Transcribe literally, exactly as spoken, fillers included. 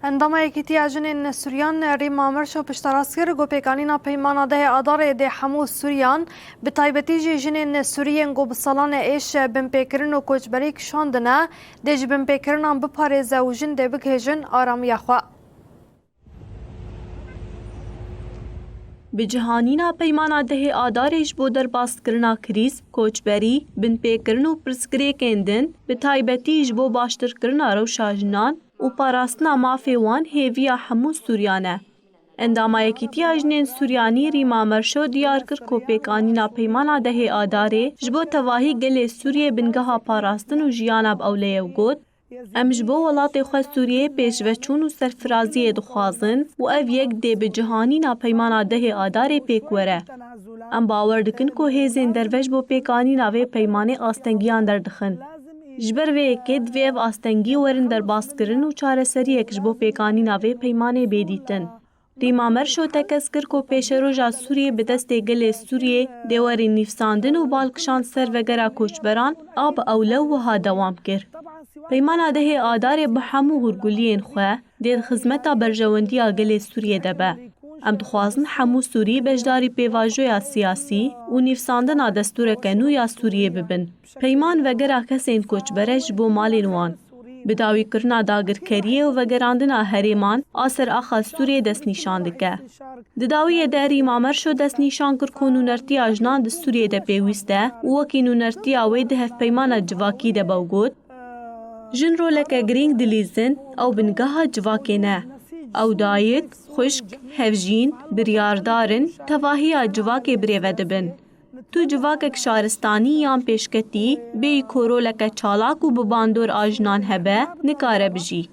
Endama Yekîtiya Jinên Sûriyan Rîma Merşo pişterast kir ku pêkanîna peymana dehê Adarê dê hemû Sûriyan, bi taybetî jî jinên Sûriyên ku bi salan e êş binpêkirin û koçberî kişandine, dê ji binpêkirinan biparêze û jin dê bigihêjin aramiya xwe. Bi cihanîna peymana dehê Adarê ji bo derbaskirina krîz, koçberî, binpêkirin û pirsgirêkên din, bi taybetî ji bo baştirkirina rewşa jinan û parastina mafê wan hêviya hemû Sûriyan e. Endama Yekîtiya Jinên Suryanî Rîma Merşo diyar kir ku pêkanîna peymana dehê Adarê ji bo tevahî gelê Sûriyê bingeha parastin û jiyana bi ewle ye û got, Em ji bo welatê xwe Sûriyeyê pêşveçûn û serfiraziyê dixwazin û ev yek dê bi cihanîna peymana dehê Adarê pêk were. Em bawer dikin ku hêzên derve ji bo pêkanîna vê peymanê astengiyan derdixin. Ji ber vê yekê divê ev astengî werin derbaskirin û çareseriyek ji bo pêkanîna vê peymanê bê dîtin. Rîma Merşo tekez kir ku pêşeroja Sûriyê bi destê gelê Sûriyê dê werî nîvsandin û bal kişand ser vegera koçberan a bi ewle û wiha dewam kir. Peymana dehê Adarê bi hemû hûrguliyên xwe dê di xizmeta berjewendiya gelê Sûriyê de be. Em dixwazin hemû Sûrî beşdarî pêvajoya siyasî û nîvsandina destûreke nû ya Sûriyê bibin. Peyman vegera kesên koçber e ji bo malên wan. Bi dawîkirina dagirkeriyê û vegerandina herêman a ser axa Sûriyê destnîşan dike. Di dawiyê de Rîma Merşo destnîşan kir ku nûnertiya jinan di Sûriyê de pêwîst e û wekî nûnertiya wê di hevpeymana civakî de be û got, Jin roleke girîng dilîzin, ew bingeha civakê ne. Ew dayik, xwişk, hevjîn, biryardar in, tevahiya civakê birêve dibin. Tu civakek şaristanî yan pêşketî bêyî ku roleke çalak û bi bandor a jinan hebe, nikare bijî.